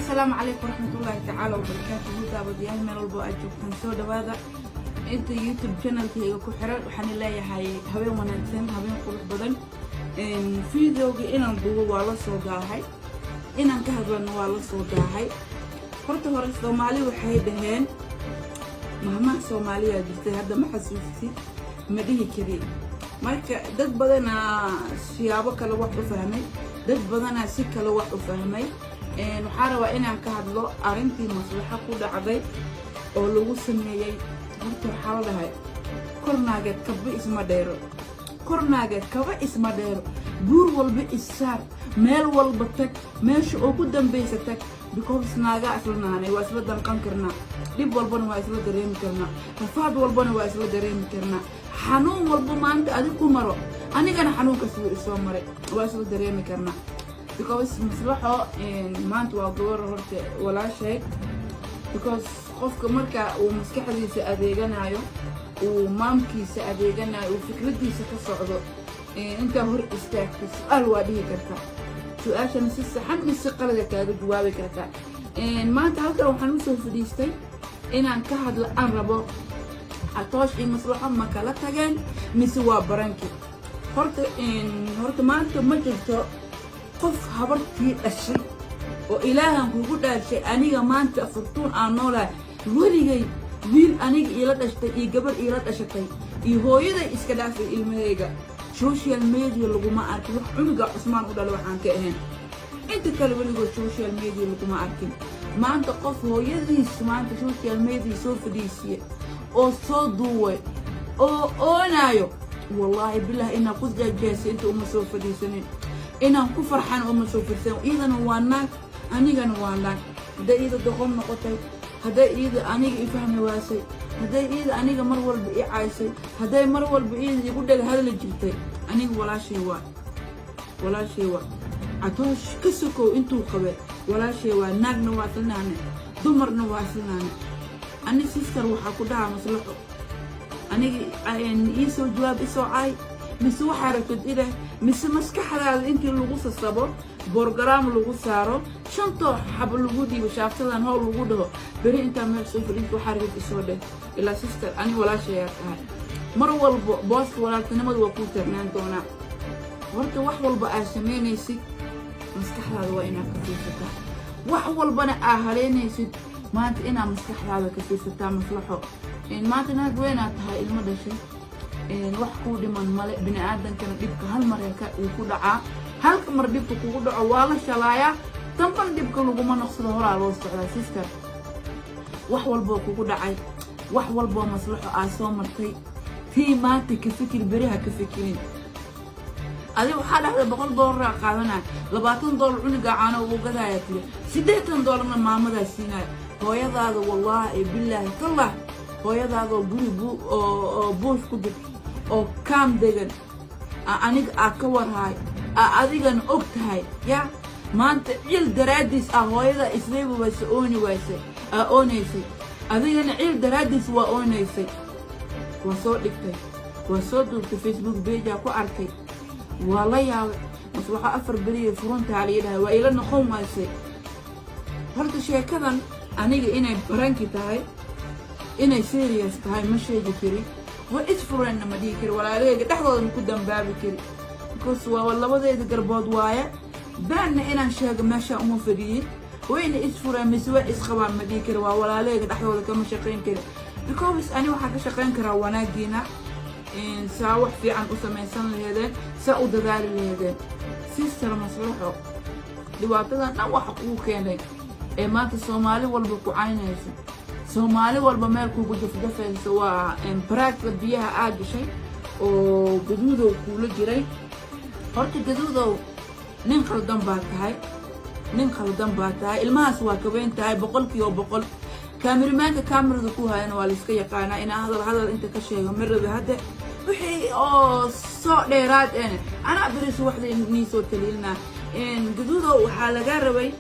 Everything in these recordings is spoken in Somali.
Asalaamu calaykum waraxmatullaahi tacaala wabarakaatuhu. Daawadayaal, meel walbo aad joogtaan, soo dhawaada. Inta YouTube channelkayga ku xiran, waxaan leeyahay habeen wanaagsan, habeen qurux badan. Videoga inaan duubo waa la soo daahay, inaan ka hadlano waa la soo daahay. Horta hore Soomaali waxay dhaheen, mahmaha Soomaaliyaa jirtay, hadda ma xasuusti, ma dhihi kari. Marka dad badanaa siyaabo kale wax u fahmay, dad badanaa si kale wax u fahmay. Waxaa rabaa inaan ka hadlo arrintii Maslaxo ku dhacday oo lagu sameeyey. Horta waxaa la dhahay, kor naageed kaba isma dheero, kor naageed kaba isma dheero. Buur walba issaar, meel walba tag, meesha ugu dambaysa tag, because naagaa isla naanay, waa isla danqan karnaa, dhib walbana waa isla dareemi karnaa, rafaad walbana waa isla dareemi karnaa. Xanuun walba maanta adig ku maro, anigana xanuunkaas wuu isoo maray, waa isla dareemi karnaa. Because Maslaxo maanta waa gabar horta walaashay, because qofka marka uu maskaxdiisa adeeganayo, uu maamkiisa adeeganayo, uu fikradiisa ka socdo, intaa hor istaagta su-aal waa dhihi kartaa, su-aashana si saxan iyo si qalada kaaga jawaabi kartaa. Maanta halkan waxaan usoo fadhiistay inaan ka hadlo aan rabo, Catoosh iyo Maslaxo ma kala tageen mise waa prank-i? Horta maanta ma jirto qof habartii dhashay oo Ilaahan kugu dhaarshay. Aniga maanta Furtuun aan noolahay, weligay wiil aniga iila dhashtay iyo gabar iila dhashatay iyo hooyaday iska dhaafay, ilmahayga social media laguma arkin. Wax cunuga Cusmaan u dhalay waxaan ka ahayn, inta kale weligood social media laguma arkin. Maanta qof hooyadiis maanta social media soo fadhiisiye oo soo duuway oo oonaayo, wallaahi bilah inaan ku jaajeesay inta uma soo fadhiisanin, inaan ku farxan uma soo fadhiisanin. Iyadana waa naag, anigana waa naag. Hadday iyada doqon noqotay, hadday iyada aniga i fahmi waasay, hadday iyada aniga mar walba i caysay, hadday mar walba iyada igu dhega hadli jirtay, aniga walaashay waa, walaashay waa. Catoosh ka sokow intuu qabay, walaashay waa. Naagna waa islanaane, dumarna waa islanaane. Ani sister waxaa ku dhahaa, Maslaxo, aniga iisoo jawaab, isoo caay mise waxaa rabtid ileh, mise maskaxdaada intii lagu sasabo, program lagu saaro, shantoo xabo lagu dhiibo, shaaftadan howl lagu dhaho, beri intaa meel soo fadhiinta waxaa rabtid isoo dheh. Ilaa sister, ani walaashayaa tahay, mar walbo booska walaaltinimada waa kuu taagnaan doonaa. Horta wax walba aad samaynaysid, maskaxdaada waa inaad ka fiirsataa. Wax walbana aa haleynaysid maanta, inaad maskaxdaada ka fiirsataa. Maslaxo, maanta naag weynaad tahay, ilmo dhashay, wax kuu dhiman male. Bini aadankana dhibka hal mar uu ku dhacaa. Halka mar dhibka kugu dhaco waa la shalaayaa, damban dhibka laguma noqsado, horaa loo socdaa. Sister, wax walboo kugu dhacay, wax walboo Maslaxo aa soo martay, tii maanta ka fikir, beriha ka fikirin. Adi waxaa dhahday $100 qaadanaya, $20 cunuga caano ugu gadaaya tiri, $80-na maamadaa siinaya, hooyadaada. Wallaahi bilaahi tallah, hooyadaadoo guri oo buush ku jirto oo kaam degan, aniga aa ka warhaay, aa adigana og tahay. Ya maanta ciil daraaddiis ah hooyada isreebi wayse, ooni waysay, aa oonaysay, adigana ciil daraaddiis waa oonaysay. Waa soo dhigtay, waa soo duubtay, Facebook page-aa ku arkay, waa la yaabay. Maslaxo afar beriya furuntaa lii dhahay, waa ila noqon waysay. Horta sheekadan aniga inay prank-i tahay, inay serious tahay ma sheegi kari. Waa isfureenna ma dhihi kari, walaalahayga dhexdooda ma ku dambaabi kari, because waa labadeeda garbood waaye. Baanna inaan sheego meeshaa uma fadhiyin. Wayna isfureen mise way isqabaan ma dhihi kari, waa walaalahayga dhexdooda kama shaqayn kari, because ani waxaa ka shaqayn karaa wanaagiina, saa wax fiican u samaysan laheedeen, saa u dadaali laheedeen. Sister Maslaxo, dhibaatadan dhan waxa kuu keenay ee maanta Soomaali walba ku caynayso, Soomaali walba meel kugu jafjafayso, waa baraagka biyaha aa gashay oo Gaduudow kuula jiray. Horta Gaduudow, nin qaldan baa tahay, nin qaldan baa tahay. Ilmahaas waa kaweyn tahay 100%. Cameraman-ka kamerada ku hayana waa layska yaqaanaa. Inaa hadal hadal inta ka sheego ma rabi. Hadda wixii oo soo dheeraad een anaa beri subaxda nii soo taliilnaa. Gaduudow, waxaa laga rabay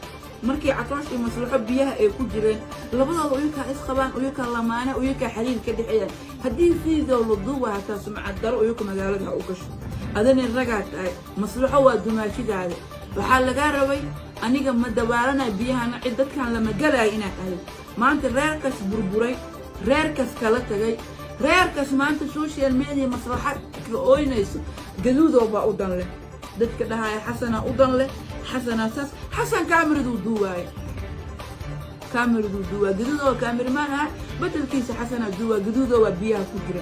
markii Catoosh iyo Maslaxo biyaha ay ku jireen, labadooda uyakaa isqabaan, uyakaa lamaane, uyakaa xiriir ka dhexeeyaan. Haddii video la duuba hataa sumcad daro uyaka magaalada ha u gasho. Adina ragaa tahay, Maslaxo waa dumaashidaada. Waxaa lagaa rabay Aniga ma dabaalanayo biyahana, cid dadkan lama galaayo inaad ahayd. Maanta reerkaas burburay, reerkaas kala tagay, reerkaas maanta social media maslaxad ka ooynayso, Gaduudow baa u dan leh. Dadka dhahaya Xasanaa u dan leh, Xasanaa saas, Xasan kaamiraduu duuwaaya, kaamiraduu duuwaa. Gaduudoo cameraman aha, bedelkiisa Xasanaa duuwaa. Gaduudoo waa biyaha ku jira.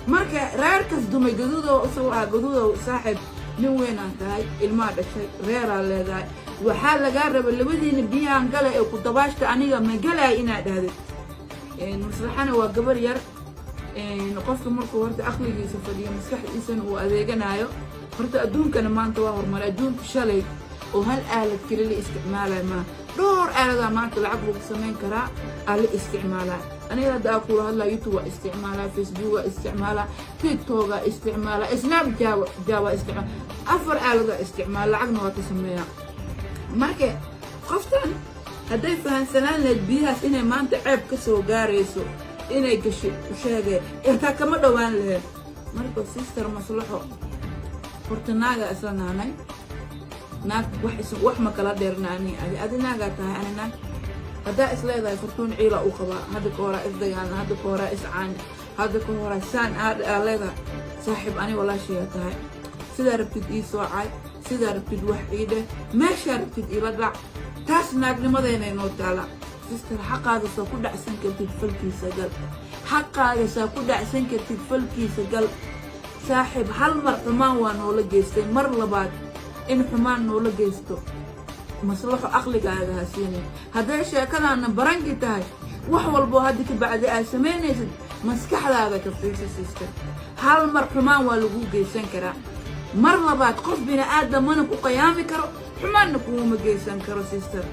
Marka reerkas dumay Gaduudow isagoo ah. Gaduudow saaxiib, nin weynaan tahay, ilmaa dhashay, reeraa leedahay. Waxaa lagaa raba labadiina biyahan gala ee ku dabaashta, aniga ma galaya inaad dhahdid. Maslaxana waa gabar yar. Qofka markuu horta aqligiisa fadhiyo, maskaxdiisana uu adeeganayo, horta adduunkana maanta waa horumaray. Adduunka shalay oo hal aalad keli la isticmaalayo maa, dhowr aaladaa maanta lacag lagu samayn karaa aa la isticmaalaa. Aniga hadda aa kula hadlaa, YouTube waa isticmaalaa, Facebook waa isticmaalaa, TikTok waa isticmaalaa, Snapchat waa isticmaala, afar aaladaa isticmaala, lacagna waa ka sameeyaa. Marka qoftan hadday fahansanaan lahayd biyahaas inay maanta ceeb ka soo gaarayso inay gashay, u sheegay intaa kama dhowaan lahayd. Marka sister Maslaxo, horta naagaa isla naanay, naag wax ma kala dheerna. Ani adi naagaa tahay, ani naag. Haddaa is leedahay Fartuun ciila u qabaa, hadda ka horaa isdagaalna, hadda ka horaa iscaani, hadda ka horaa saan aa leedahay, saaxiib, ani walaashayaa tahay. Sidaa rabtid ii soocay, sidaa rabtid wax ii dheh, meeshaa rabtid iila dhac, taas naagnimadeenay noo taala. Sister, xaqaaga soo ku dhacsan kartid falkiisa gal, xaqaaga saa ku dhacsan kartid falkiisa gal. Saaxiib, hal mar xumaan waa noola geystay, mar labaad in xumaan noola geysto, maslaxo, aqligaaga ha siinin. Hadday sheekadaana baranki tahay, wax walboo hadda ka bacdi aad samaynaysid, maskaxdaada ka fiirsa. Sister, hal mar xumaan waa lagu geysan karaa, mar labaad qof bini aadamana ku qiyaami karo, xumaanna kuguma geysan karo. Sister.